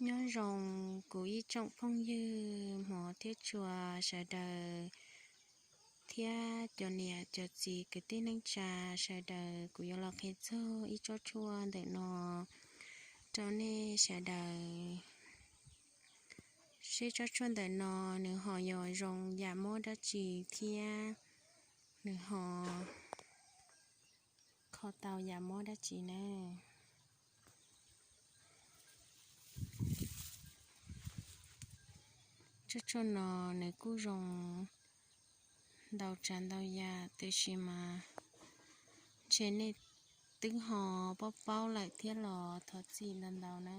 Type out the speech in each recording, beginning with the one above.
Nyob zoo kuv ib tsoom phooj ywg hmov thiab tshua sawv daws, thiab cov niam cov txiv kwv tij neej tsa sawv daws. Kuv yuav los qhia txog ib tsob tshuaj ntawm no rau nej sawv daws, seb tsob tshuaj ntawm no nws ho yog zoo yam mob dab tsi thiab nws ho kho tau yam mob dab tsi na. Tsob tshuaj no nws kuj zoo ntau tsav ntau yam, tiam sis mas ntshe nej twb ho paub paub lawm thiab los thov txim ntau ntau na.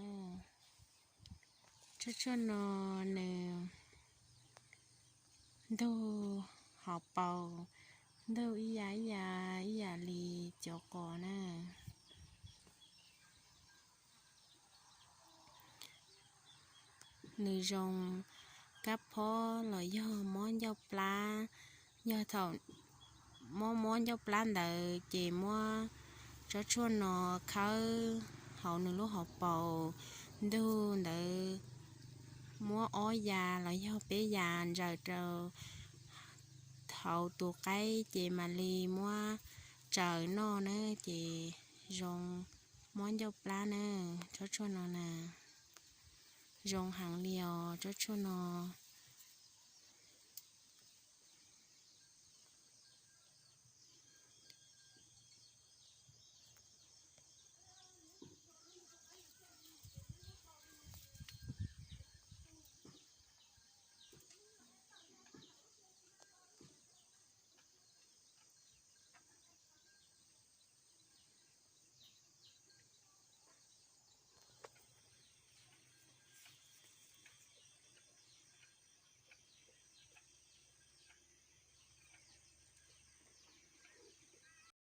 Tsob tshuaj no nws ntug hauv paus, ntug ib yam ib yam ib yam li cov qos na. Nws zoo kab phob los yog mob ncauj plab. Yog thaum mob mob ncauj plab ntawd ces muab tsob tshuaj no khawb hauv nws lub hauv paus, ntug ntawd muab ob ya los yog peb ya ntsaws rau hauv tus qaib ces mam li muab tsaws noj na, ces zoo mob ncauj plab na. Tsob tshuaj no na zoo heev li os. Tsob tshuaj no